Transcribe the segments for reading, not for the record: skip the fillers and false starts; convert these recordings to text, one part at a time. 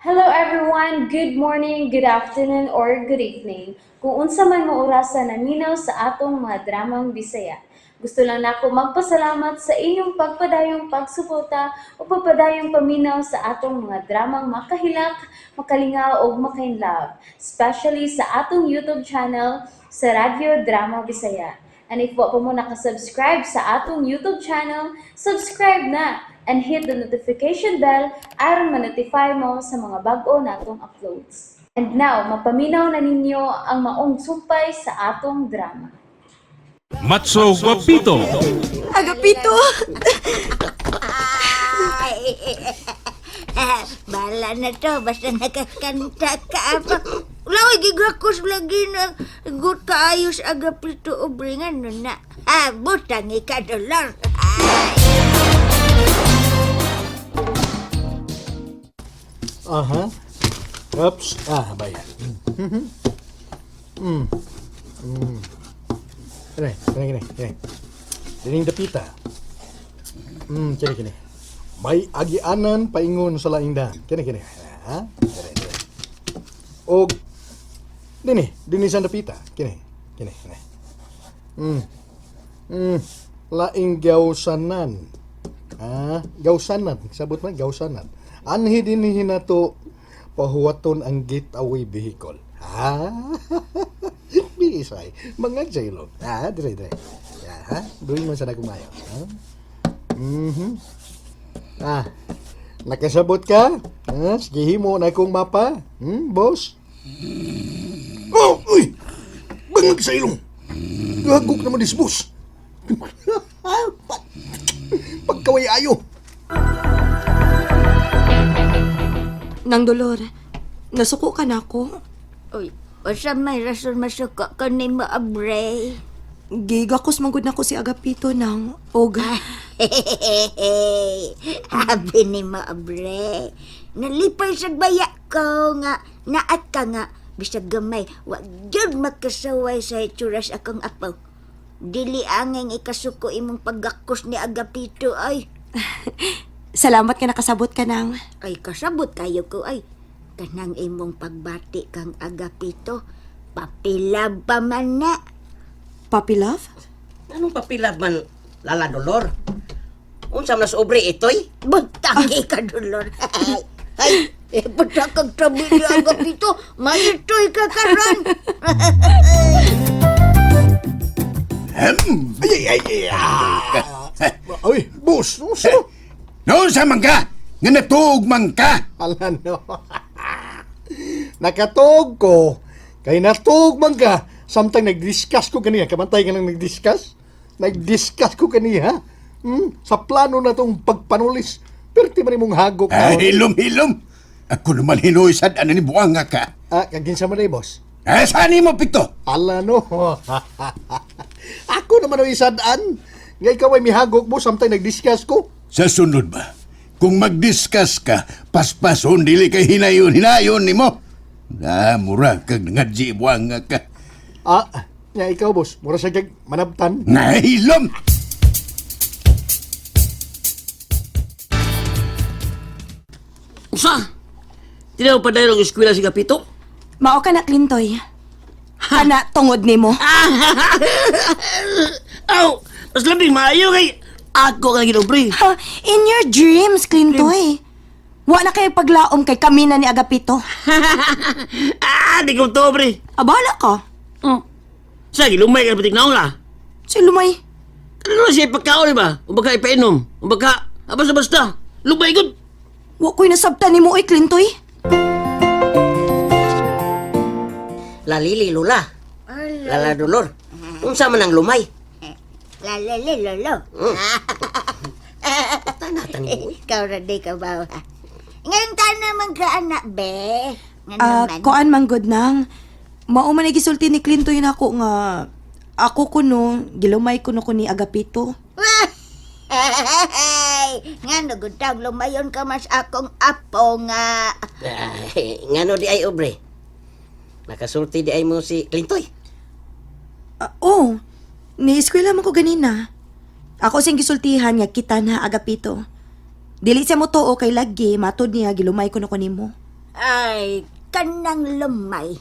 Hello everyone! Good morning, good afternoon, or good evening. Kung unsa man mo orasa naminaw sa atong mga dramang Bisaya. Gusto lang nako magpasalamat sa inyong pagpadayong pagsuporta o pagpadayong paminaw sa atong mga dramang makahilak, makalingaw ug makainlove, especially sa atong YouTube channel sa Radyo Drama Bisaya. And if wa pa mo nakasubscribe sa atong YouTube channel, subscribe na and hit the notification bell aron ma-notify mo sa mga bag-o natong uploads. And now, mapaminaw na ninyo ang maong sumpay sa atong drama. Matso Guapito. Agapito! Ay, bala na to, basta nakakanta ka pa. Wala, gigrakos lagi na gut kaayos Agapito obringan no na. Ah, butang ikadolor. Ay. Aha. Oops. Ah, bayan. Mhm. Kini, kini, kini, kini. Dining dapita. Kini, kini. May agianan paingon sa laing daan. Kini, kini. Ha? Kini, kini. Og dini, dini sa dapita. Kini, kini, kini. Laing gawsanan. Ah, gawsanan. Sabot man, gawsanan. Anhi dinhi nato pahuwaton ang getaway vehicle. Ha? Biisay. Mga jailog. Ah, dire, dire. Ya, ha? Doing man sa nagumayo. Ha? Mhm. Ah, nakasabot ka? Ha? Sige, himo na akong mapa. Boss? Oh, uy! Bangag sa ilong! Gagok naman dis, boss. Pagkaway ayo. Nang Dolor, nasuko ka na ako. Uy, usa may rason masuko ko ni mo, abre. Gigakos manggod na ko si Agapito nang og Habi ni mo, abre. Nalipay sa baya ko nga, naat ka nga, bisag gamay, wa gyud makasaway sa itsuras akong apaw. Dili angeng ikasuko imong paggakos ni Agapito ay. Salamat nga nakasabot ka nang. Ay kasabot kayo ko ay. Kanang imong pagbati kang Agapito, papilab pa man na. Puppy love? Anong papilab man, Lala Dolor? Unsa man sa obre itoy? Butang ka dolor. Ay, ay, eh, butang kag tabi ni Agapito, maitoy ka karon. Ay, ay, ay, ah. Ay, boss, unsa? Noon sa man ka! Nga natuog man ka! Ala no. Nakatuog ko. Kay natuog man ka. Samtang nag-discuss ko kaniya. Kamantay ka nang nag-discuss? Nag-discuss ko kaniya. Sa plano na tong pagpanulis. Perti man imong hagok Ah, na. hilom, hilom! Ako naman hinuy sad ano ni buang nga ka. Ah, kaginsa man eh, boss. Eh, saan mo pito? Ala no. Ako naman ang isadaan. Nga ikaw ay mihagok mo samtang nag-discuss ko. Sa sunod ba? Kung mag-discuss ka, paspason dili kay hinayon, hinayon nimo. Ah, mura kag ngadji buang nga ka. Ah, nga ikaw boss. Mura siya kag manabtan. Nga hilom! Usa! Tinaw pa dahil ang eskwela si Gapito? Mao ka na, Clintoy. Kana tungod nimo. Aw! Mas labing maayo kay ako ka ginobre. Ha, in your dreams, Clintoy. Wa na kayo paglaom kay kami na ni Agapito. Ah, di ko to, pre. Abala ka. Oh. Sa gilumay ka patig naong la. Si Lumay. Ano na siya ipagkaon, di ba? O baka ipainom. O baka, ah, basta basta. Lumay gud. Wa ko'y nasabtan nimo oy, Clintoy. Lalili, Lola. Lala Dolor. Unsa man ang lumay? Lalele lolo. Tanatan mo. Ikaw ra di ka ba? Ngayon ta naman ka anak be. Nga Ah, naman. kuan man gud nang. Mao man ay gisulti ni Clintoy nako nga ako kuno gilumay kuno ko ni Agapito. Ay, nga nagutang lumayon ka mas akong apo nga. Ay, ngano di ay obre? Nakasulti di ay mo si Clintoy. Ah, oh, ni eskwela man ko ganina. Ako siyang gisultihan nga kita na Agapito. Dili siya mo tuo kay lagi matod niya gilumay ko na ko nimo. Ay, kanang lumay.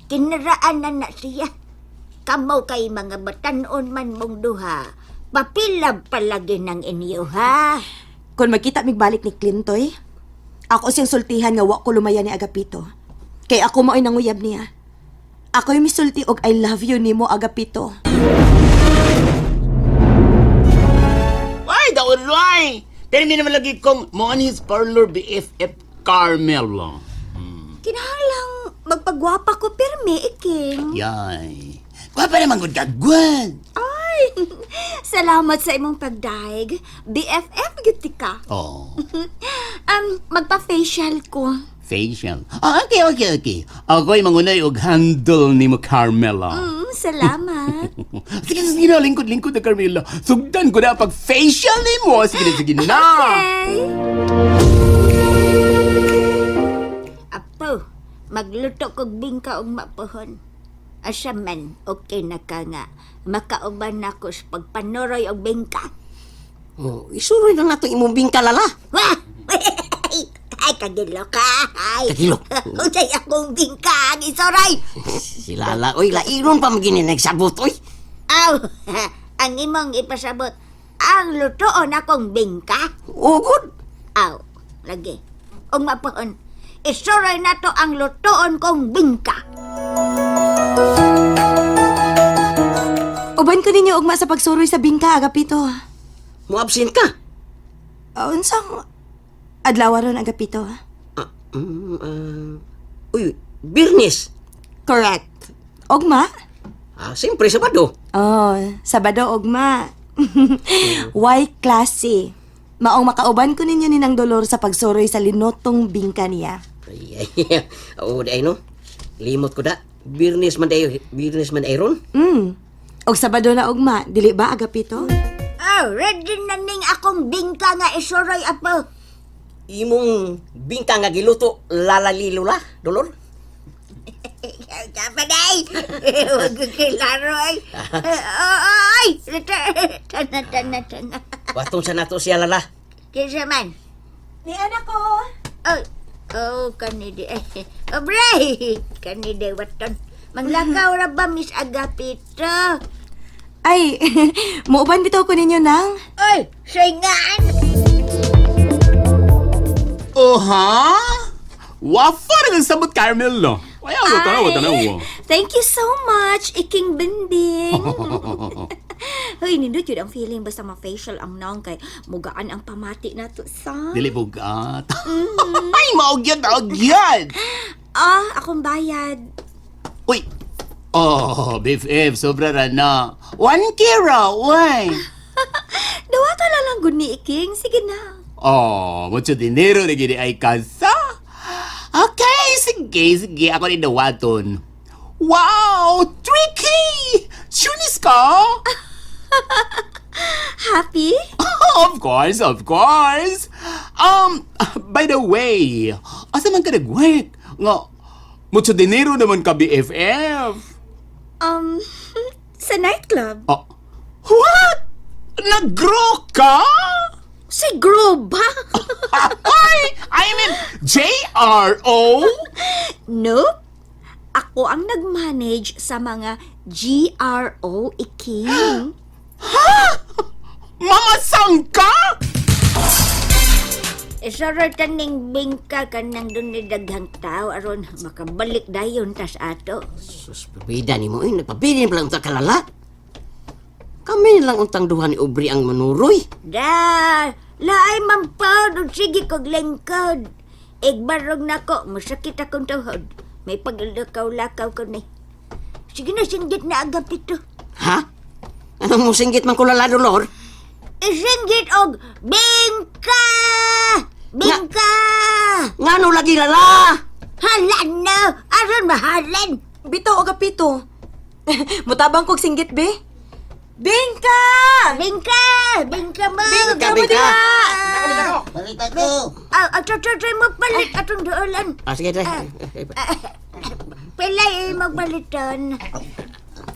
Kinaraan na na siya. Kamo kay mga batanon man mong duha. Papilab palagi ng inyo, ha? Kung magkita migbalik ni Clintoy, ako siyang sultihan nga wa ko lumaya ni Agapito. Kay ako mao'y nanguyab niya. Ako'y misulti og I love you nimo Agapito. Ay, daulay! Pero may naman lagi kong Moni's Parlor BFF Carmelo. Kinahanglang magpagwapa ko pirmi, iking. Yay. Gwapa naman gud kagwan. Ay, salamat sa imong pagdaig. BFF gyud ka. Oh, Magpa-facial ko. Facial. Ah, okay. Ako'y mangunay og handle ni mo Carmelo. Salamat. Sige, sige na, lingkod-lingkod na Carmelo. Sugdan ko na pag facial ni mo. Sige na, sige na. Apo, magluto kog bingka og mapuhon. Asa man, okay na ka nga. Makauban na ko sa pagpanuroy og bingka. Oh, isuroy na nato imong bingka, Lala. Wah! Ay, kagilo ka! Ay. Kagilo. Unsay akong bingka ang isuroy! Si Lala, oy, lairon pa magini nagsabot, oy. Aw, ang imong ipasabot, ang lutoon akong bingka. Ugod. Aw, lagi. Og mapuhon, isuroy na to ang lutoon kong bingka. Uban ko ninyo ugma sa pagsuroy sa bingka, Agapito. Mo absent ka. Unsang adlaw ron, Agapito? Ah, uy, Birnis. Correct. Ugma? Ah, siyempre, Sabado. Oh, Sabado ugma. Why classy? Maong makauban ko ninyo ni Nang Dolor sa pagsuroy sa linotong bingka niya. Ay, ay, oo, di ay, no? Limot ko da. Birnis man dayo, birnis man ay ron. Og Sabado na ugma, dili ba Agapito? Oh, ready na ning akong bingka nga isuroy, apo. Imong bingka nga giluto, Lala Lilula, Dolor. Dapat ay! Huwag ko kilaro ay! Ay! Tana, tana, tana. Watong sa nato siya, Lala. Kinsa man? Ni anak ko. Oh, oh, kanidi. Obre! Kanidi, waton. Manglakaw ra ba, Miss Agapito? Ay, muuban bitaw ko ninyo nang. Oy, singaan! Oh, ha? Wafa na sabot Carmelo. Ayaw, tanawa, tanawa. Thank you so much, Iking Binding. Hoy, nindot yun ang feeling basta ma-facial ang naong kay mugaan ang pamati na to sa. Dili bugat. Ay, maugyad, maugyad. Ah, akong bayad. Uy! Oh, BFF, sobra ra na. 1K ra, uy! Dawata na lang gud ni Iking. Sige na. Oh, mucho dinero na gini ay kasa. Okay, sige, sige. Ako rin dawaton. Wow! 3K! Sunis ka? Happy? Of course, of course. By the way, asa man ka nag-work? Nga, mucho dinero naman ka, BFF. Sa nightclub. Oh, what? Nag-grow ka? Si Grow ba? Ay, I mean, J-R-O? Nope. Ako ang nag-manage sa mga GRO Iking. Mama sangka? Isuroy taning bingka kanang dun ni daghang tao aron makabalik dayon tas ato. Sus, pabida ni mo, oy. Nagpabida ni pala unta ka, Lala. Kami lang untang duha ni Aubrey ang manuroy. Da, laay man pod ug sige kog lingkod. Igbarog nako, masakit akong tuhod. May paglakaw-lakaw ko ni. Sige na, singgit na Agapito. Ha? Anong mo singgit man ko, Lala Dolor? Isinggit og bingka! Bingka! Ngano lagi, Lala? Halan na! Aron mahalan! Bitaw Agapito. Mutabang kog singgit be. Bingka! Bingka! Bingka mo! Bingka, bingka! Balita ko. Ah, ato, ato, ato, mo palit atong duolan. Ah, sige, dre. Pilay magbaliton.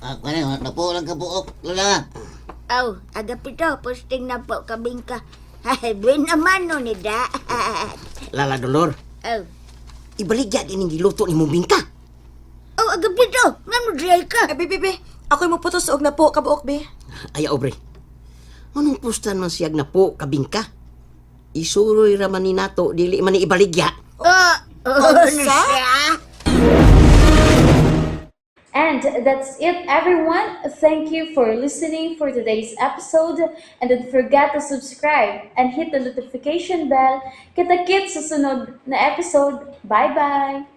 Ako na, napo lang kabuok, Lola. Aw, Agapito, posting na po kabingka. Ay, buwan naman no ni da. Lala Dolor, Aw, Ibaligya din ang giluto ni mong bingka. Oh, Agapito, nga mo dry ka. Eh, be, be, be. Ako'y muputos og na po, kabuok, be. Ay, Aubrey. Anong pustan man siyag na po kabingka? Isuroy raman ni nato, dili man ni ibaligya. Oh, oh, ano siya? And that's it, everyone. Thank you for listening for today's episode. And don't forget to subscribe and hit the notification bell. Kita-kits sa sunod na episode. Bye-bye!